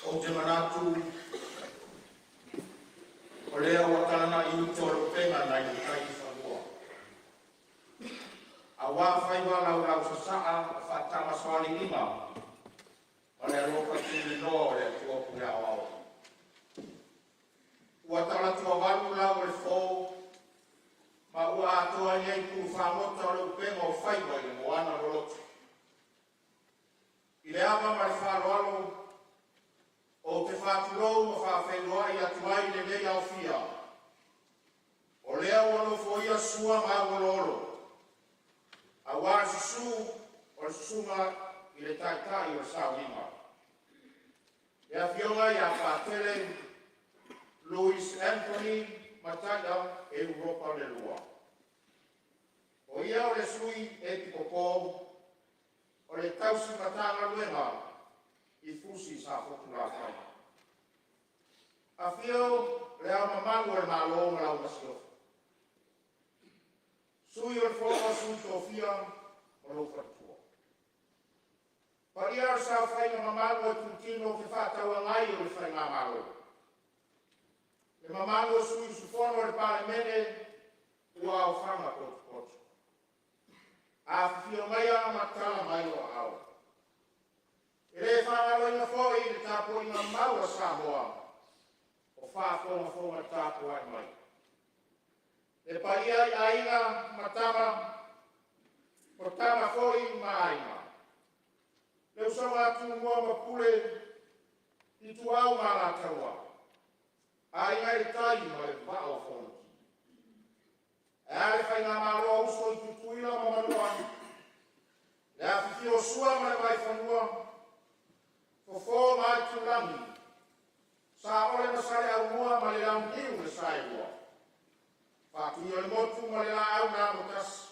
Ou te manatu o lea ua tala na i uta o le upega nai le tai i fanua, aua faiva laulausasaa o faatamasoaliiga ma le alofa tuliloa o le Atua Pule Aoao. Ua talatuavalu lau o le fo ma ua atoa i ai pulufagota o le upega o faiva i le moana loloto. I le ava ma le faaaloalo ou te faatulou ma faafeiloai atu ai i lenei aofia o lea ua nofoia sua ma auoloolo aua le susu o le Susuga i le Taitai o le Sauniga, le Afioga ia Patele Louis Anthony Mataia Europa Melua. O ia o le Sui Epikopo o le Tausi Matagaluega i Fusi Safotulafai. Afio Le Ao Mamalu o le Malo ma lau Masiofo, Sui o le Fono a Sui Tofia ma lou faletua. Le paia o le saofaiga mamalu a itutino fefaatauagai o le Faigamalo, le mamalu o sui usufono o le Palemene ua aofaga potopoto. Afifio maia ma tala mai o aao. E le faagaloina foi le tapuaiga mau a Samoa o faafogafoga tapuai mai. Le paia i Aiga ma Tama, o Tama foi ma Aiga, le usoga a Tumua ma Pule, Ituau ma Alataua, Aiga i le Tai ma le Vaa o Fonoti. Ae a le Faigamalo a uso i Tutuila ma Manua, le afifio o Sua ma le Vaifanua, Fofo ma Aitulagi, Saole ma Saleaaumua ma le Launiu na Saelua, Faatuiolemotu ma le Laau na Amotasi,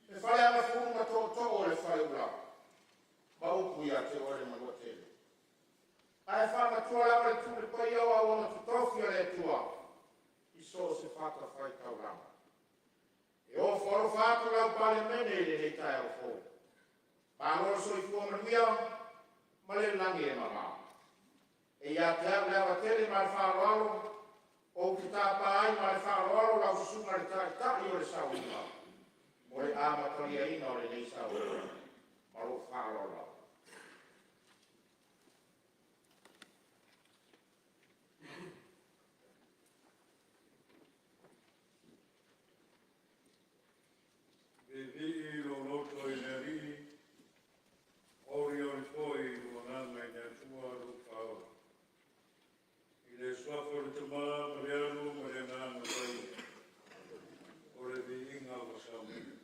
le Faleagafulu ma Tootoo o le Faleula, ma upu ia te oe le Manuatele. Ae faamatua lava le tuu paia o auauna totofi a le Atua i so o se fatafaitaulaga. E ofo alofa atu lau Palemene i lenei taeao fou. Malo le soifua manuia ma le lagi e mama. E ia te au le ava tele ma le faaaloalo ou te tapa ai ma le faaaloalo lau Susuga i le Taitai o le Sauniga mo le amataliaina o lenei sauniga. Ma lou faaaloalo lava. Piipii lou loto i le Alii, olioli foi lou agaga i le Atua lou Faaola. I le suafa o le Tama ma le Alo ma le Agaga Paia, o le viiga ua saunia.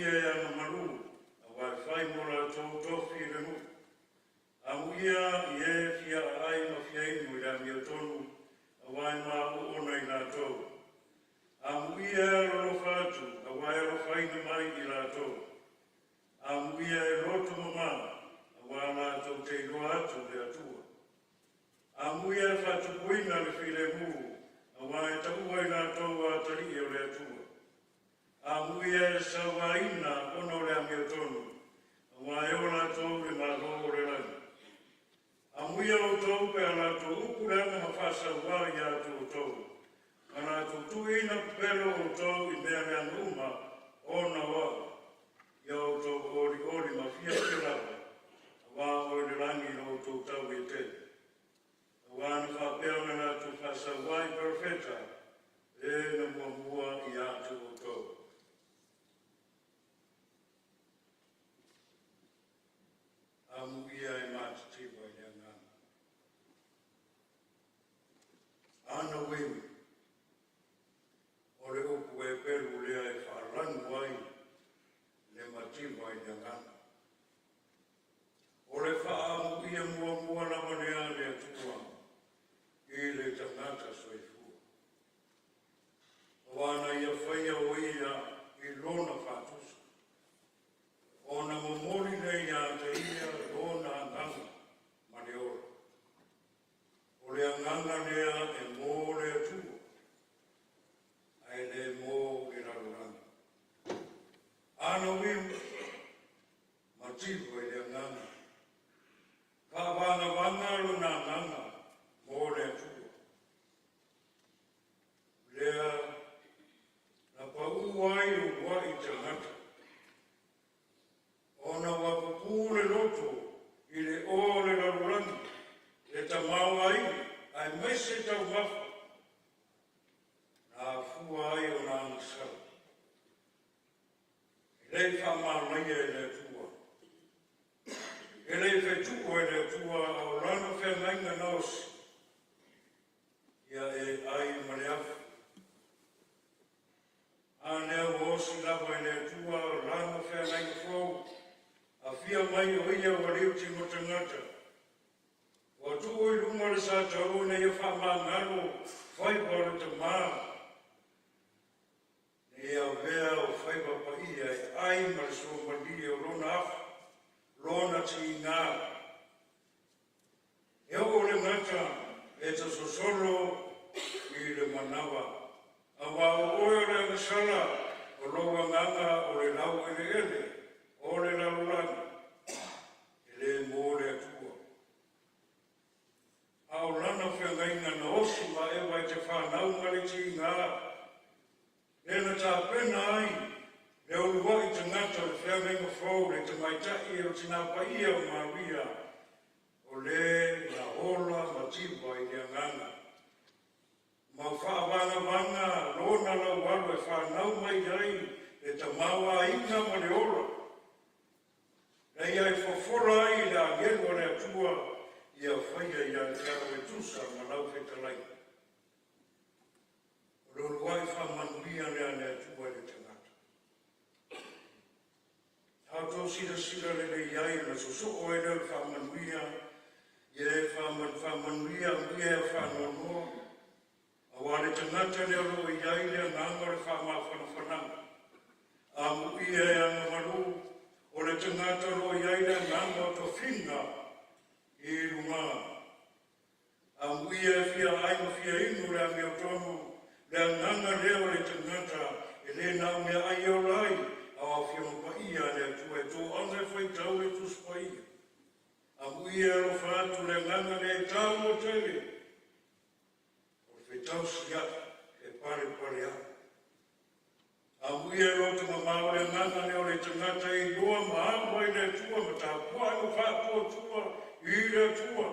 Amuia e agamalu, auā e fai mo latou tofi le nuu. Amuia i e fia aai ma fia inu i le amiotonu, auā e maoona i latou. Amuia e alolofa atu, auā e alofaina mai i latou. Amuia e loto mamā, auā latou te iloa atu le Atua. Amuia e faatupuina le filemu, auā e taua i latou o atalii o le Atua. Amuia e sauaina ona o le amiotonu, auā e o latou le Malo o le lagi. Amuia outou pe a latou upu leaga ma faasauā ia te outou, ma latou tuuina pepelo outou i mea leaga uma ona o au. Ia outou olioli ma fiafia lava, auā o i le lagi lo outou taui e tele. Auā na faapea ona latou faasauā i perofeta, e na muamua ia te outou. Amuia e matitiva i le agaga. Ana uimi, o le upu e pelu lea e faalanu ai le mativa i le agaga. O le faamuia muamua lava lea a le Atua i le tagata soifua. Auā na ia faia o ia i lona faatusa. Ona momoli lea ia te ia lona agaga ma le ola. O le agaga lea e mo le Atua, ae le mo le lalolagi. Ana uimu, mativa i le agaga. Faavagavaga lona agaga mo le Atua. Lea na pau ai uluai tagata. Ona ua pupū le loto i le o o le lalolagi, le tamaoaiga aemaise taumafa, na afua ai ona agasala. E le i faamanaia e le Atua. E le i fetu'u e le Atua a o lana feagaiga na osi, ia e ai ma le afu. A lea ua osi lava e le Atua lana feagaiga fou, afia mai o ia ua liuti mo tagata. Ua tuu i luga le sa taua ina ia faamagalo faiva o le tamā. Ne i avea o faiva paia e ai ma le suamalie o lona afu, lona tiigā. E oo le gata e tasosolo i le manava. Auā o oe o le agasala o lou agaga o le laueleele o le lalolagi, e le mo le Atua. A o lana feagaiga na osi ma Eva i te fanau ma le tiigā, lea na tapena ai le uluai tagata o le feagaiga fou le tamaitai o tinā paia o Maria, o le na ola mativa i le agaga. Ma faavagavaga lona laualo e fanau mai ai le tamaoaiga ma le ola. Na ia e fofola ai i le agelu o le Atua ia faia ia te au e tusa ma lau fetalaiga. O le uluai faamanuia lea a le Atua i le tagata. A outou silasila lelei ai ona sosoo ai lea o le faamanuia, ia e faamanuia amuia e faanoanoa. Auā le tagata lea o lo o i ai le agaga o le faamafanafanaga. Amuia e agamalu, o le tagata o lo o i ai le agaga o tofiga i luga. Amuia e fia ai ma fia inu le amiotonu, le agaga lea o le tagata e le na o mea ai e ola ai, a o afioga paia a le Atua e toaga e faitau le Tusi Paia. Amuia e alofa atu le agaga lea e taua tele, o le fetausia'i e palepale ai. Amuia e loto mamao le agaga lea o le tagata e iloa ma ava i le Atua ma tapuai ma faatuatua i le Atua.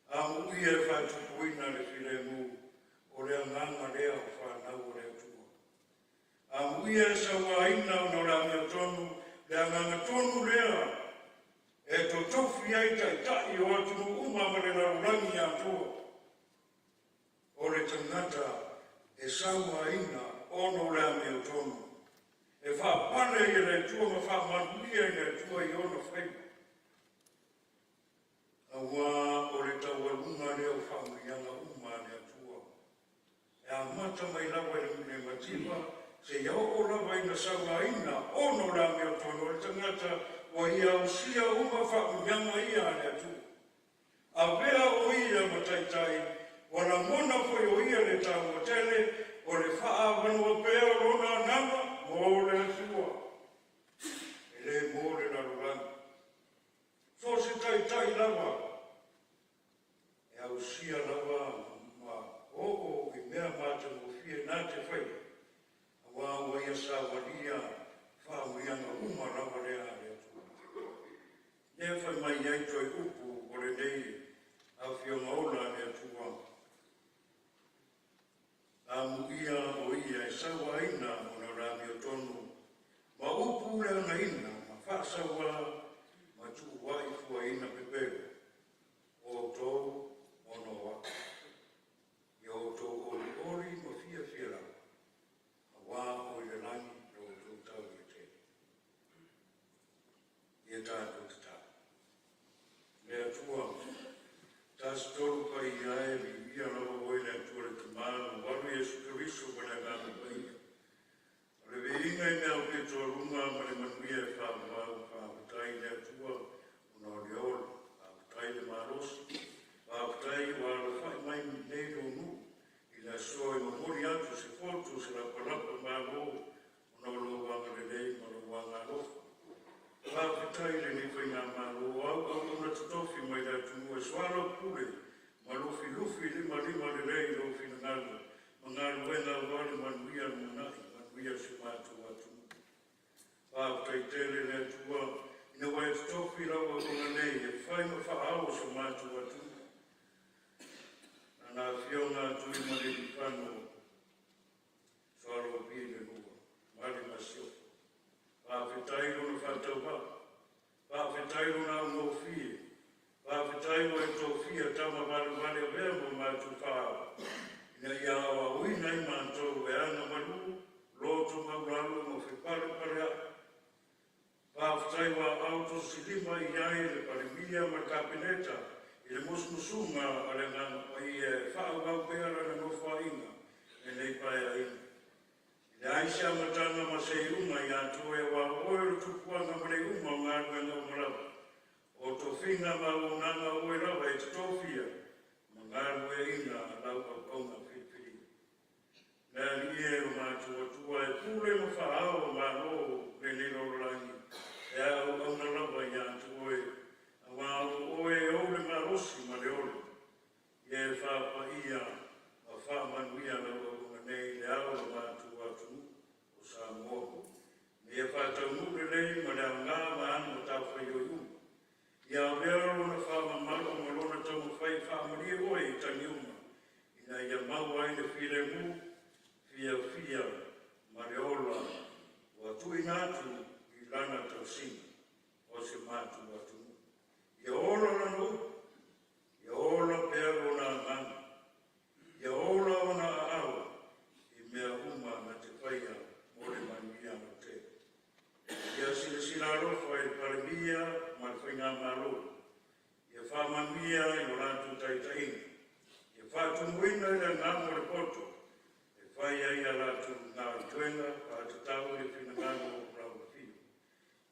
Amuia e faatupuina le filemu o le agaga lea o fanau o le Atua. Amuia e sauaina ona o le amiotonu le agaga tonu lea e totofi ai taitai o atunuu uma ma le lalolagi atoa. O le tagata e sauaina ona o le amiotonu. E faapale ai e le Atua ma faamanuia e le Atua i ona faiva. Auā o le taualuga lea o faamanuiaga uma a le Atua, e amata mai lava i le mativa seia oo lava ina sauaina ona o le amiotonu o le tagata ua ia ausia uma faamanuiaga ia a le Atua. Avea o ia ma taitai, ua lagona foi o ia le taua tele o le faaavanoa pea o lona agaga mo le Atua, e le mo le lalolagi. So o se taitai lava e ausia lava ma oo i mea matagofie na te faia, auā ua ia savalia faamanuiaga uma lava lea a le Atua. Lea fai mai ai toe upu o lenei Afioga ola a le Atua, amuia o ia e sauaina ona o le amiotonu, ma upu leagaina ma faasauā ma tuuai fuaina pepelo o outou ona o au. Ia outou olioli ma fiafia lava, auā o i le lagi lo outou taua tele. Ia tatou tatalo. Le Atua, tasi tolu paia e, viia lava oe le Atua le Tamā, mamalu Iesu Keriso ma le Agaga Paia. O le viiga i mea aupito aluga ma le manuia e faavavau. Faafetai i le Atua ona o le ola, faafetai le malosi, faafetai ua alafai mai nei lou nuu i le aso e momoli atu se fotu se lapalapa malo ona o lou agalelei ma lou agalofa. Faafetai i lenei faigamalo au auauna totofi mai le atunuu e soalaupule ma lufilufi limalima lelei i lou finagalo ma galuega aua le manuia lumanai, manuia o si o matou atunuu. Faafetai tele le Atua ina ua e totofi lau auauna nei e fai ma faaao o si o matou atunuu. Lana Afioga Tuimalealiifano Soalopi le Lua ma le Masiofo. Faafetai lona faatauvaa, faafetai lona augofie, faafetai ua e tofia tama valevale avea ma matou faaao, ina ia aoaoina ai matou e agamalu, loto maualalo ma fepalepaleai. Faafetai ua aao tusilima i ai le Palemia ma le Kapeneta i le musumusuga a le Agaga Paia e faaauau pea lana nofoaiga lenei paeaiga. E leai se amataga ma se iuga ia te oe, auā o oe o le tupuaga ma le iuga o galuega uma lava. O tofiga ma auaunaga o oe lava e te tofia ma galueaiina lau auauna filifilia. Le Alii e lo matou Atua e pule ma faaao o Malo lenei lalolagi, e auauna lava ia te oe, auā o oe e ou le malosi ma le ola. Ia e faapaia ma faamanuia lau auauna nei i le ao o lo matou atunuu o Samoa. Ma ia faataunuu lelei ma le aoga ma ana matafaioi uma. Ia avea lona faamamalu ma lona taumafai e faamalie oe i tagi uma, ina ia maua ai le filemu, fiafia ma le ola ua tuuina atu i lana tausiga o si o matou atunuu. Ia ola lana upu, ia ola pea lona agaga, ia ola ona aao i mea uma na te faia mo le manuia lautele. Ia silasila alofa i le Palemia ma le Faigamalo, ia faamanuia i lo latou taitaiga, ia faatumuina i le agaga o le poto e fai ai a latou galuega faatatau i le finagalo o lau afio.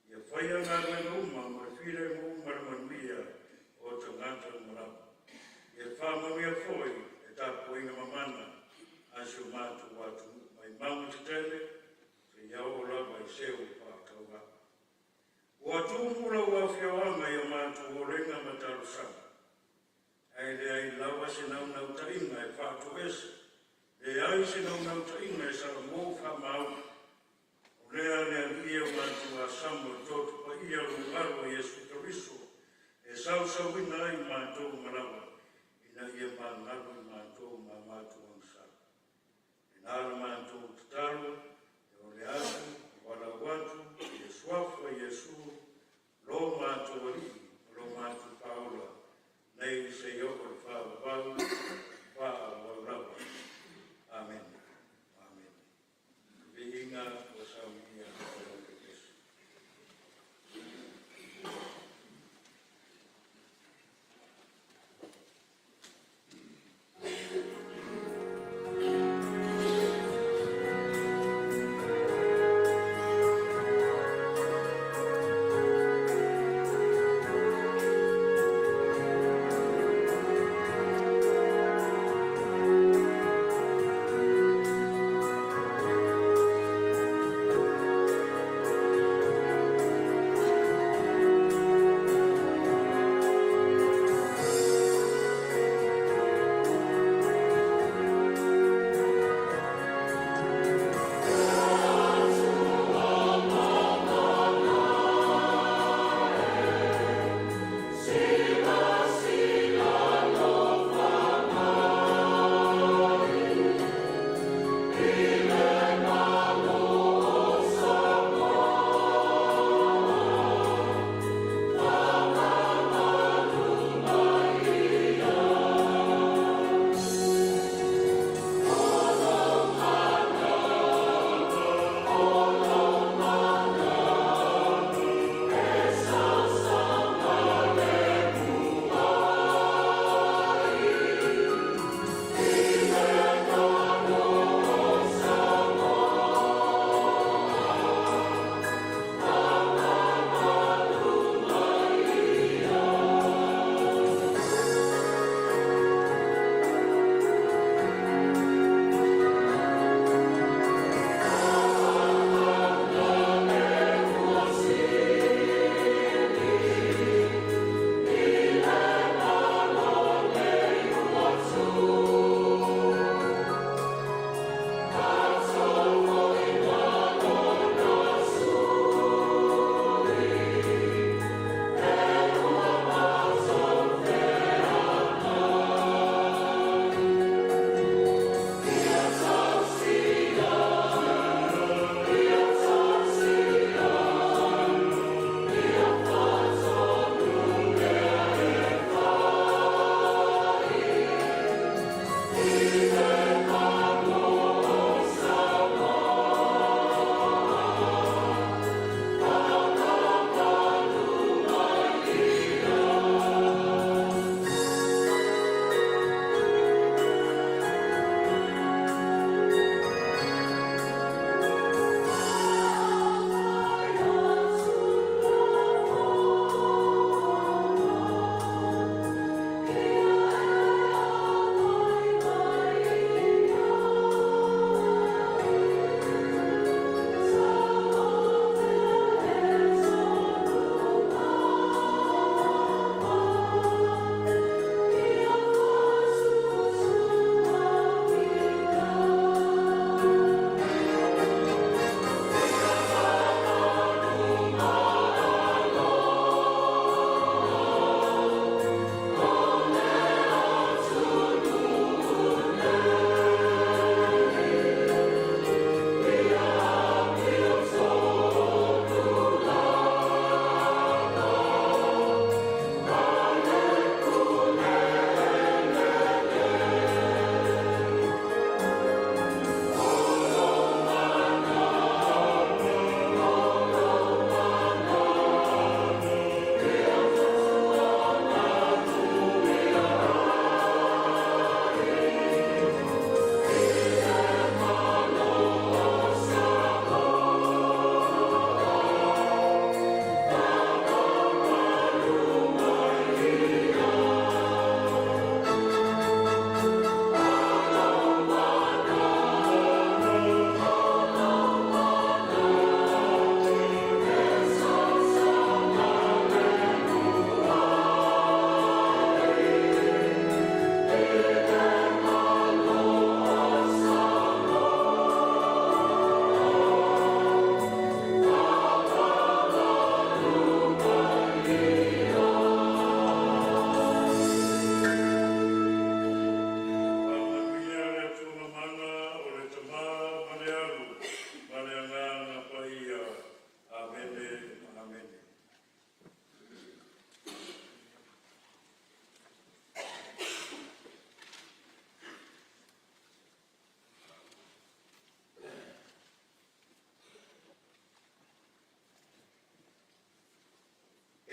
Ia faia galuega uma mo le filemu ma le manuia o tagata uma lava. Ia faamanuia foi le tapuaiga mamana a si o matou atunuu mai mauga tetele seia oo lava i seu faatauvaa. Ua tumu lau afioaga i o matou olega ma talosaga, ae leai lava se naunautaiga e faatoese, leai se naunautaiga e salamo faamaoni. O lea le Alii e o matou asamo i toto paia o lou alo Iesu Keriso e sausauina ai matou uma lava, ina ia magalo i matou ma matou agasala. Lena la matou tatalo e ole atu, valaau atu i le suafa Iesu, lo matou Alii ma lo matou Faaola, nei seia oo i le faavavau, faavavau lava. Amene. Amene. Viiga ua saunia.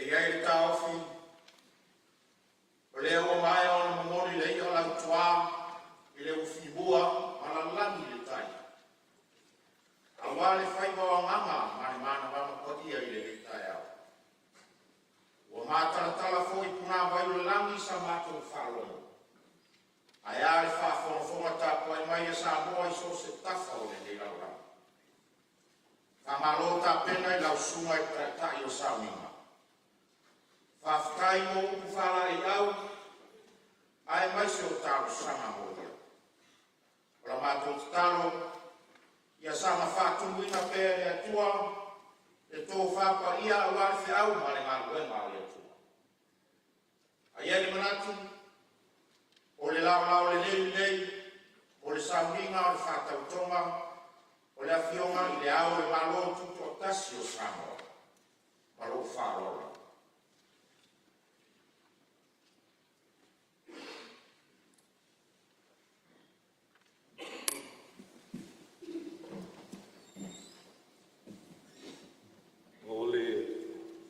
E i ai le taofi, o lea ua maea ona momoli le i'a lautua i le ufimua ma lalagi le tai, aua le faiva o agaga ma le manavana paia i lenei taeao. Ua matalatala foi i punavai o le lagi sa matou faalogo, ae a le faafogafoga tapuai mai a Samoa i so o se tafa o lenei lalolagi. Faamalo tapena i lau Susuga i le Taitai o Sauniga, faafetai mo upu faalaeiau aemaise o talosaga molia. O la matou tatalo ia saga faatumuina pea e le Atua le tofa paia aua le feau ma le galuega a le Atua. Ae i ai le manatu o le laolao lelei lenei mo le sauniga o le faatautoga o le Afioga i Le Ao o le Malo Tutoatasi o Samoa. Ma lou faaaloalo lava. O le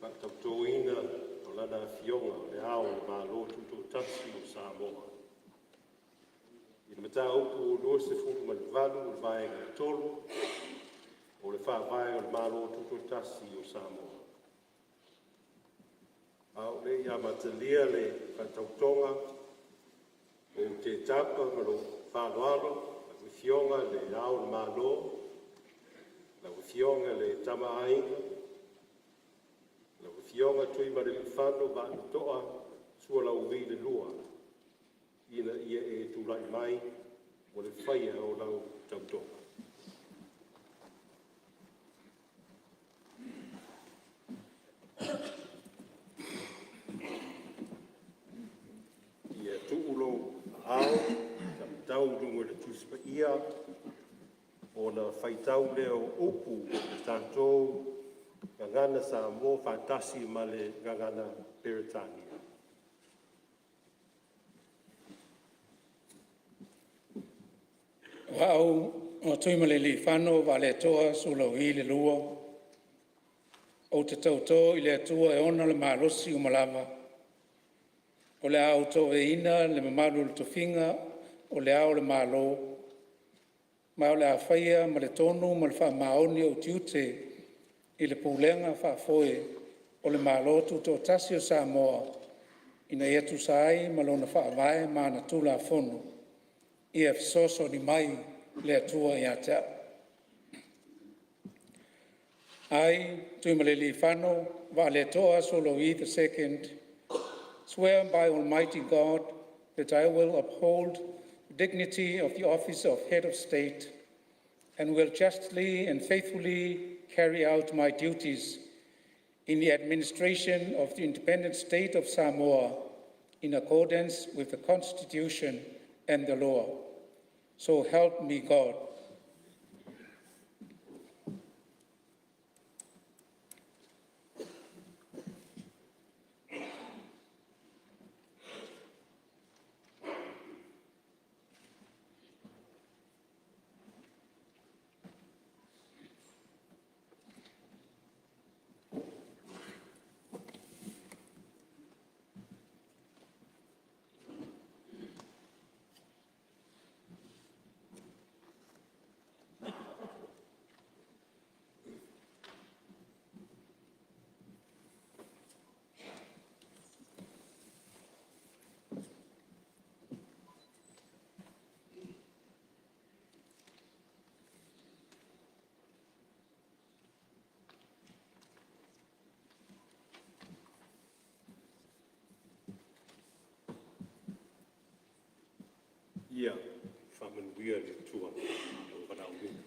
faatautoina o Lana Afioga i Le Ao o le Malo Tutoatasi o Samoa, i le Mataupu 28 Vaega 3 o le Faavae o le Malo Tutoatasi o Samoa. A o le i amatalia le faatautoga, ou te tapa ma lou faaaloalo lau Afioga i Le Ao o le Malo, lau Afioga i le Tama a Aiga, lau Afioga Tuimalealiifano Vaaleto'a Sualauvi II, ina ia e tulai mai mo le faia o lau tautoga. Ia tuu lou aao taumatau i luga o le Tusi Paia ona faitau lea o upu i le tatou Gagana Samoa faatasi ma le Gagana Peretania. O Au o Tuimalealiifano Vaaleto'a Sualauvi II, ou te tauto i le Atua e ona le malosi uma lava, o le a ou tauaveina le mamalu o le tofiga o Le Ao o le Malo, ma o le a faia ma le tonu ma le faamaoni ou tiute i le pulega faafoe o le Malo Tutoatasi o Samoa, ina ia tusa ai ma lona Faavae ma ana Tulafono. Ia fesoasoani mai le Atua ia te au. I, Tuimalealiifano Vaaleto'a Sualauvi II, swear by Almighty God that I will uphold the dignity of the office of Head of State and will justly and faithfully carry out my duties in the administration of the Independent State of Samoa in accordance with the Constitution and the law. So help me God. Ia faamanuia le Atua i lou valaauina.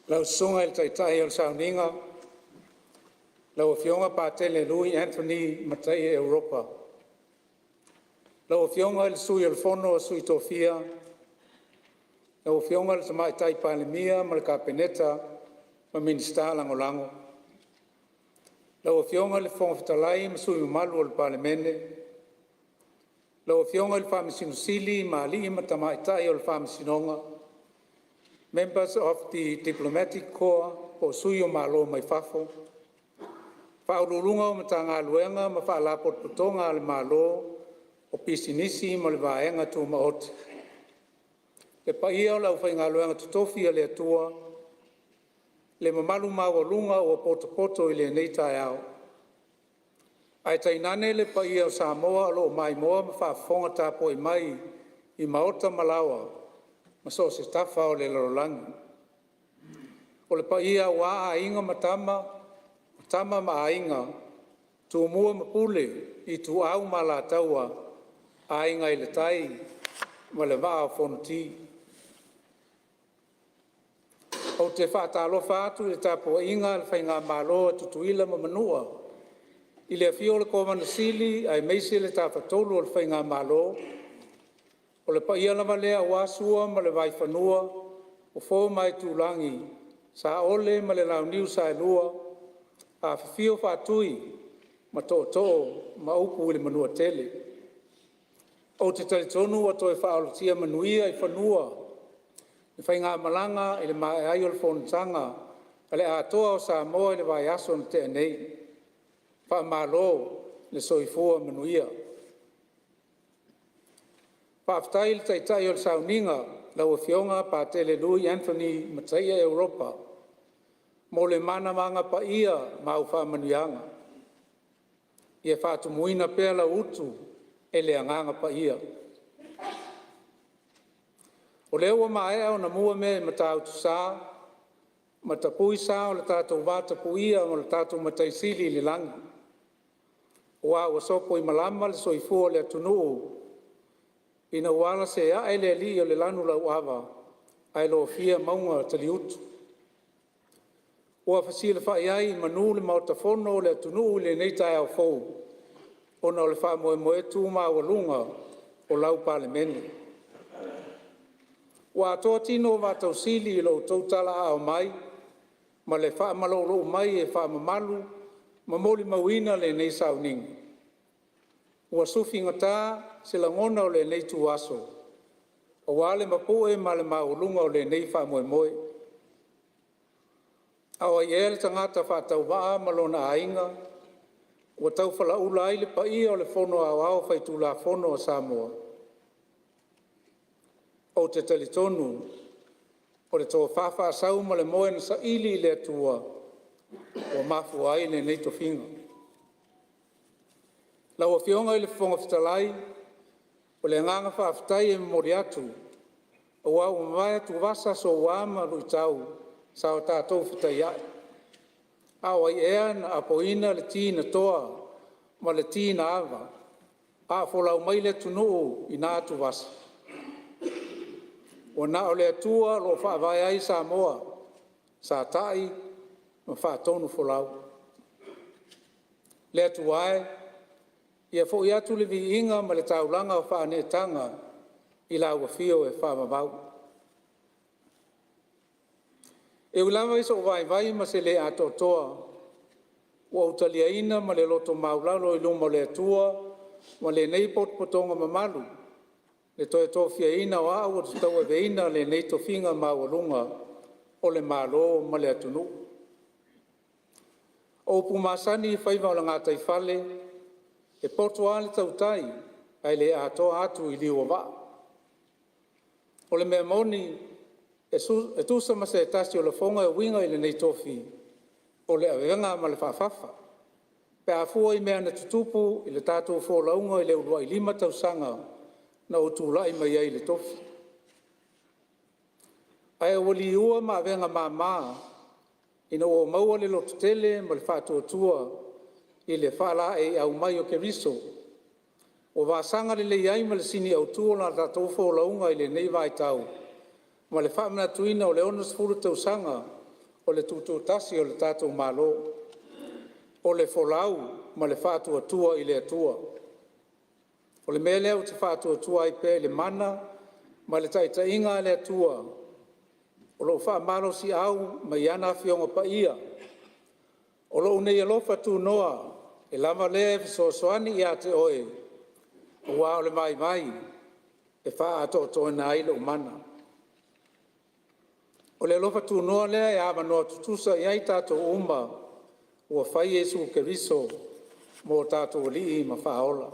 Lau Susuga i le Taitai o le Sauniga, lau Afioga Patele Louis Anthony Mataia Europa. Lau Afioga i le Sui o le Fono a Sui Tofia, lau Afioga i le Tamaitai Palemia ma le Kapeneta ma Minisita Lagolago. Lau Afioga i le Fofoga Fetalai ma Sui Mamalu o le Palemene, lau Afioga i le Faamasino Sili ma Alii ma Tamaitai o le Faamasinoga, Members of the Diplomatic Corps po o sui o Malo mai fafo, Faauluuluga o Matagaluega ma Faalapotopotoga a le Malo, o Pisinisi ma le Vaega Tumaoti. Le paia o le aufaigaluega totofi a le Atua le mamalu maualuga ua potopoto i lenei taeao, ae tainane le paia o Samoa o lo o maimoa ma faafofoga tapuai mai i maota ma laoa ma so o se tafa o le lalolagi. O le paia aua Aiga ma Tama, o Tama ma Aiga, Tumua ma Pule, Ituau ma Alataua, Aiga i le Tai ma le Vaa o Fonoti. Ou te faatalofa atu i le tapuaiga a le faigamalo a Tutuila ma Manua, i le afio o le Kovana Sili aemaise le Tafatolu o le faigamalo. O le paia lava lea aua Sua ma le Vaifanua, Fofo ma Aitulagi, Saole ma le Launiu Saelua, afifio Faatui ma Tootoo ma upu i le Manuatele. Ou te talitonu ua toe faaolatia manuia i fanua le faigamalaga i le maea ai o le fonotaga a le Atoa o Samoa i le vaiaso na tea nei. Faamalo le soifua manuia. Faafetai i le Taitai o le Sauniga lau Afioga Patele Louis Anthony Mataia Europa mo le manamaga paia ma au faamanuiaga. Ia faatumuina pea lau utu e le Agaga Paia. O lea ua maea ona mua mea i Matautusa ma tapui sa o le tatou vatapuia ma lo tatou Matai Sili i le lagi, aua ua sopoimalama le soifua o le atunuu ina ua ala seaʻe le Alii o le lanu lauava ae lofia mauga taliutu. Ua fesilafai ai i manu le Maota Fono o le atunuu i lenei taeao fou ona o le faamoemoe tu maualuga o lau Palemene. Ua atoa tino o vaatausili i lo outou talaaao mai ma le faamaloulou mai e faamamalu ma molimauina lenei sauniga. Ua sufigata se lagona o lenei ituaso aua le mapu'e ma le maualuga o lenei faamoemoe. A o ai ea le tagata faatauvaa ma lona aiga ua taufalaula ai le paia o le Fono Aoao Faitulafono a Samoa? Ou te talitonu o le tofa faasau ma le moe na saili i le Atua ua mafua ai lenei tofiga. Lau Afioga i le Fofoga Fetalai, o le agaga faafetai e momoli atu aua ua mavae atuvasa soua ma luitau sa o tatou fetaiai, a o ai ea na apoina le ti na toa ma le ti na ava a o folau mai le atunuu i na atuvasa? Ua na o le Atua o lo o faavae ai Samoa sa ta'i ma faatonufolau. Le Atua e, ia fo'i atu le viiga ma le taulaga o faaneetaga i lau afio e faavavau. E ui lava i sou vaivai ma se le atoatoa, ua ou taliaina ma le loto maualalo i luma o le Atua ma lenei potopotoga mamalu le toe tofiaina o a'u ou te tauaveina lenei tofiga maualuga o le Malo ma le atunuu. O upu masani i faiva o le gataifale, e poto lava le tautai ae le atoa atu i liu o vaa. O le mea moni, e tusa ma se tasi o lafoga e uiga i lenei tofi, o le avega ma le faafafa pe a fua i mea na tutupu i le tatou folauga i le uluai 5 tausaga na ou tulai mai ai i le tofi. Ae ua liua ma avega mama ina ua ou maua le lototele ma le faatuatua i le faalaeiau mai o Keriso ua vasaga lelei ai ma le sini autu o la tatou folauga i lenei vaitau ma le faamanatuina o le 60 tausaga o le Tutoatasi o le tatou Malo, o le folau ma le faatuatua i le Atua. O le mea lea ou te faatuatua ai pea i le mana ma le taitaiga a le Atua o lo o faamalosiau mai ana Afioga Paia. O lou nei alofa tunoa e lava lea e fesoasoani ia te oe, aua o le vaivai e faaatoatoaina ai lou mana. O le alofa tunoa lea e avanoa tutusa i ai tatou uma ua fai Iesu Keriso mo tatou Alii ma Faaola.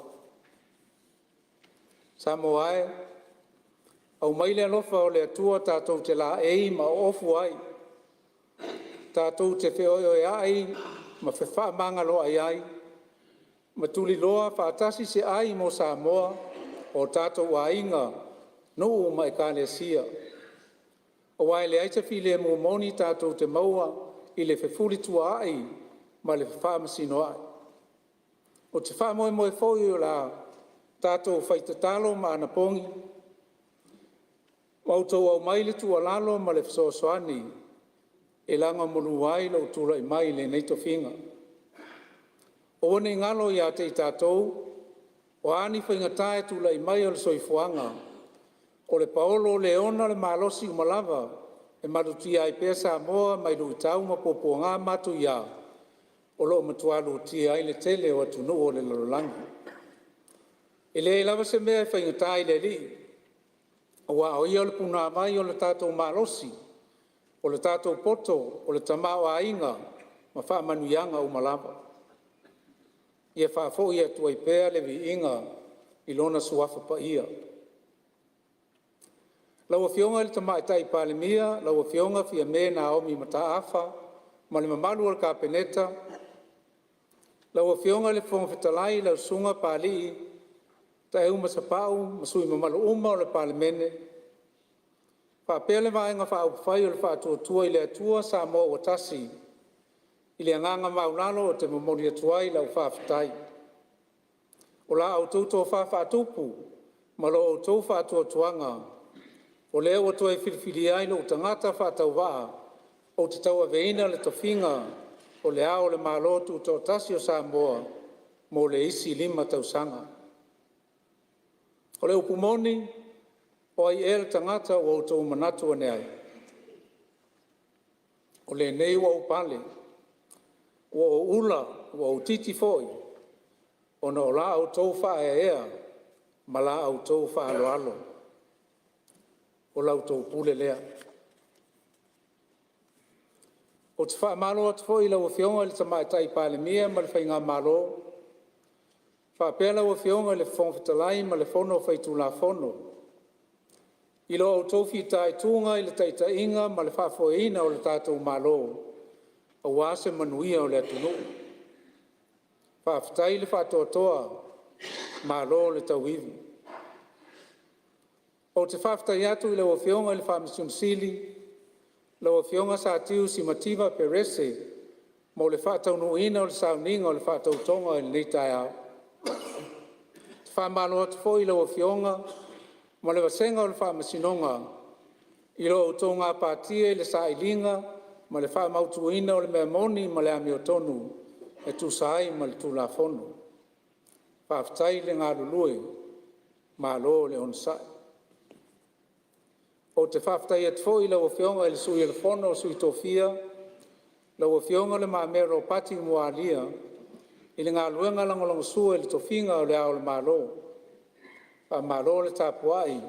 Samoa e, aumai le alofa o le Atua tatou te laei ma oofu ai, tatou te feoeoea'i ma fefaamagaloa'i ai, ma tuliloa faatasi se ai mo Samoa, o tatou aiga, nuu ma Ekalesia. Aua e leai se filemu moni tatou te maua i le fefulituaa'i ma le fefaamasinoa'i. Ou te faamoemoe foi o le a tatou fai tatalo ma anapogi, ma outou aumai le tuualalo ma le fesoasoani e lagomalu ai lou tulai mai i lenei tofiga. Aua ne i galo ia te i tatou, o a ni faigata e tulai mai o le soifuaga, o le paolo le ona le malosi uma lava e malutia ai pea Samoa mai luitau ma puapuaga matuia o lo o matua lutia ai le tele o atunuu o le lalolagi. E leai lava se mea e faigata i le Alii, aua o Ia o le punavai o le tatou malosi, o le tatou poto, o le tamaoaiga ma faamanuiaga uma lava. Ia faafoi atu ai pea le viiga i Lona suafa paia. Lau Afioga i le Tamaitai Palemia, lau Afioga Fiame Naomi Mataafa ma le mamalu o le Kapeneta, lau Afioga i le Fofoga Fetalai lau Susuga Papalii Taeuma Sapau ma sui usufono mamalu uma o le Palemene, faapea le Vaega Faaupufai o le Faatuatua i le Atua Samoa ua Tasi, i le agaga maualalo ou te momoli atu ai lau faafetai. O la outou tofa faatupu ma lo outou faatuatuaga o lea ua toe filifilia ai lo'u tagata faatauvaa ou te tauaveina le tofiga o Le Ao o le Malo Tutoatasi o Samoa mo le isi 5 tausaga. O le upu moni, o ai ea le tagata ua outou manatu ane ai? O lenei ua ou pale, ua ou ula ua ou titi foi ona o la outou faaeaea ma la outou faaaloalo. O la outou pule lea. Ou te faamalo atu foi i lau Afioga i le Tamaitai Palemia ma le Faigamalo, faapea lau Afioga i le Fofoga Fetalai ma le Fono Faitulafono i lo outou fitaituga i le taitaiga ma le faafoeina o le tatou Malo aua se manuia o le atunuu. Faafetai le faatoatoa, malo le tauivi. Ou te faafetai atu i lau Afioga i le Faamasino Sili, lau Afioga Satiu Simativa Perese mo le faataunuuina o le sauniga o le faatautoga i lenei taeao. Ou te faamalo atu foi i lau Afioga ma le vasega o le Faamasinoga i lo outou gapatia i le sailiga ma le faamautuina o le mea moni ma le amiotonu e tusa ai ma le Tulafono. Faafetai le galulue, malo le onosai. Ou te faafetai atu foi i lau Afioga i le Sui o le Fono a Sui Tofia, lau Afioga Le Mamea Ropati Mualia i le galuega lagolagosua i le tofiga o Le Ao o le Malo. Faamalo le tapuai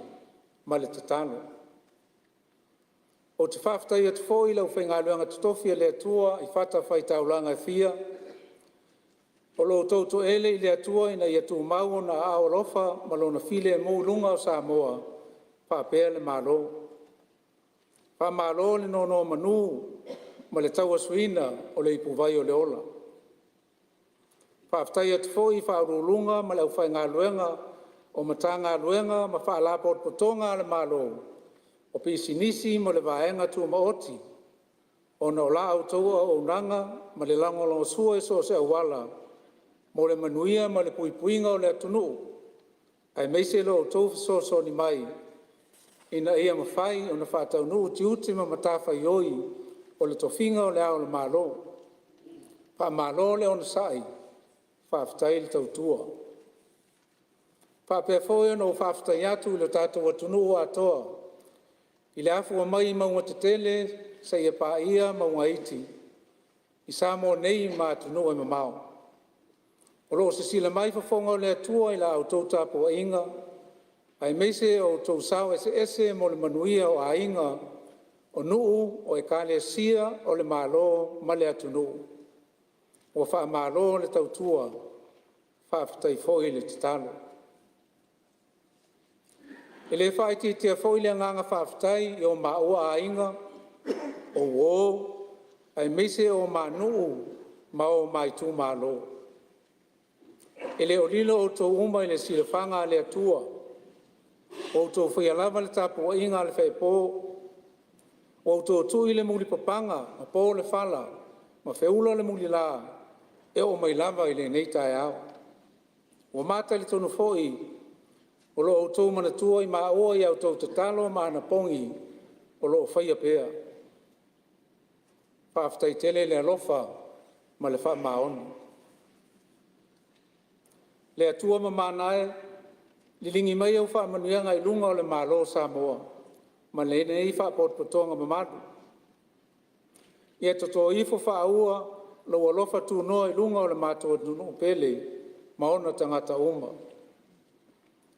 ma le tatalo. Ou te faafetai atu foi i le aufaigaluega totofi a le Atua i fatafaitaulaga e fia o lo o totoele i le Atua ina ia tumau Ona aao alofa ma Lona filemu i luga o Samoa faapea le Malo. Faamalo le nonomanu ma le tauasuina o le ipuvai o le ola. Faafetai atu foi i Ofisa Sili o Pulega ma le aufaigaluega o Matagaluega ma Faalapotopotoga a le Malo, o Pisinisi ma le Vaega Tumaoti ona o la outou auaunaga ma le lagolagosua i so o se auala mo le manuia ma le puipuiga o le atunuu, aemaise lo outou fesoasoani mai ina ia mafai ona faataunuu tiute ma matafaioi o o le tofiga o Le Ao o le Malo. Faamalo le onosai, faafetai le tautua. E faapea foi ona ou faafetai atu i le tatou atunuu atoa i le afua mai mauga tetele seia paia mauga iti i Samoa nei ma atunuu e mamao o lo o sisila mai fofoga o le Atua i la outou tapuaiga aemaise o outou sao eseese mo le manuia o aiga, o nuu, o Ekalesia, o le Malo ma le atunuu. Ua faamalo le tautua, faafetai foi le tatalo. E le faaitiitia foi le agaga faafetai i o maua aiga, o uo, aemaise o ma nuu ma o ma itumalo. E le o lilo outou uma i le silafaga a le Atua. Ua outou faia lava le tapuaiga a le feepo, ua outou tui le mulipapaga ma po le fala ma feula le mulila e oo mai lava i lenei taeao. Ua ma talitonu foi o lo o outou manatua i maua i a outou tatalo ma anapogi o lo o faia pea. Faafetai tele le alofa ma le faamaoni. Le Atua mamana e, liligi mai au faamanuiaga i luga o le Malo o Samoa ma lenei Faalapotopotoga mamalu. Ia toto ifo faaua lou alofa tunoa i luga o le matou atunuu pele ma ona tagata uma.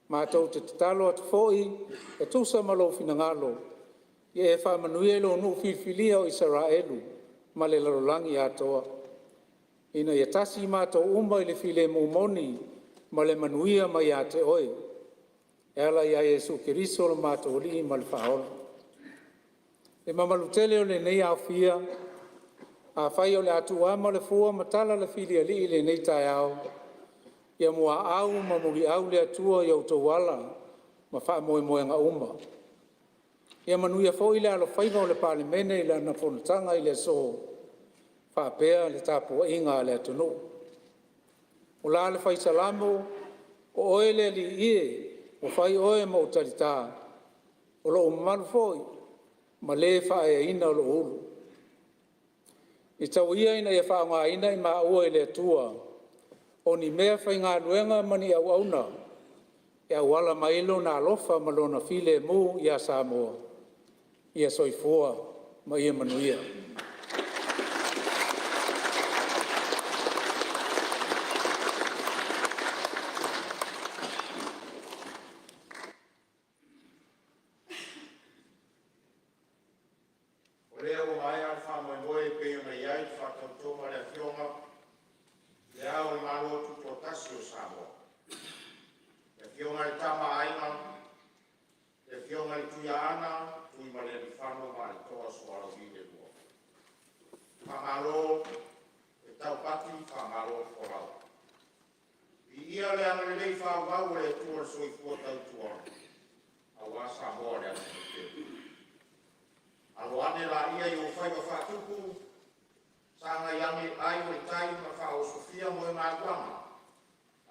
Matou te tatalo atu foi e tusa ma lou finagalo, ia e faamanuia i lou nuu filifilia o Isaraelu ma le lalolagi atoa, ina ia tasi matou uma i le filemu moni ma le manuia mai ia te Oe, e ala ia Iesu Keriso lo matou Alii ma le Faaola. Le mamalu tele o lenei aofia, afai o le a tuuama le fua ma tala le filialii i lenei taeao, ia muaau ma muliau le Atua i outou ala ma faamoemoega uma. Ia manuia foi le alofaiva o le Palemene i lana fonotaga i le aso faapea le tapuaiga a le atunuu. O la le fai Salamo, “O oe le Alii e, ua fai Oe ma ou talita, o lou mamalu foi ma le faaeaina lou ulu.” Ia tau ia ina ia faaaogaina i maua e le Atua o ni meafaigaluega ma ni auauna e auala mai ai Lona alofa ma Lona filemu ia Samoa. Ia soifua ma ia manuia. O lea ua maea le faamoemoe e pei ona i ai le faatautoga a le Afioga i Le Ao o le Malo Tutoatasi o Samoa, le Afioga i le Tama a Aiga, le Afioga i le Tuiaana Tuimalealiifano Vaaletoa Sualauvi II. Faamalo le taupati, faamalo le folau. Viia le agalelei faaauau o le Atua i le soifua tautua aua Samoa le atunuu pele. Alo ane laia i ou faiva faatupu, sagai ane ai o le tai ma faaosofia moegaluaga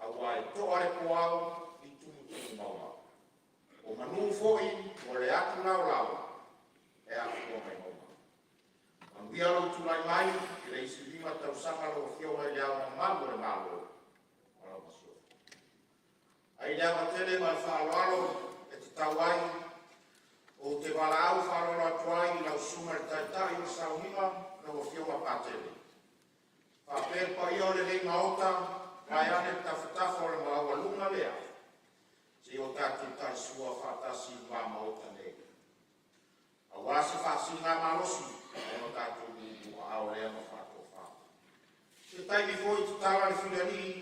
aua e to'a le puao i tumutumu mauga. O manu foi mo le atu laolao e afua mai mauga. Manuia lou tulai mai i le isi 5 tausaga lau Afioga i Le Ao Mamalu o le Malo ma lau Masiofo. Ae i le ava tele ma le faaaloalo e tatau ai, ou te valaau faaaloalo atu ai i lau Susuga i le Taitai o le Sauniga lau Afioga Patele, faapea le paia o lenei Maota vaeane le tafatafa o le maualuga lea, se i o tatou talisua faatasi i le va-Maota nei aua se faasiligamalosi e o tatou uluulu aao lea ma faatofa. Se taimi foi tatala le filialii.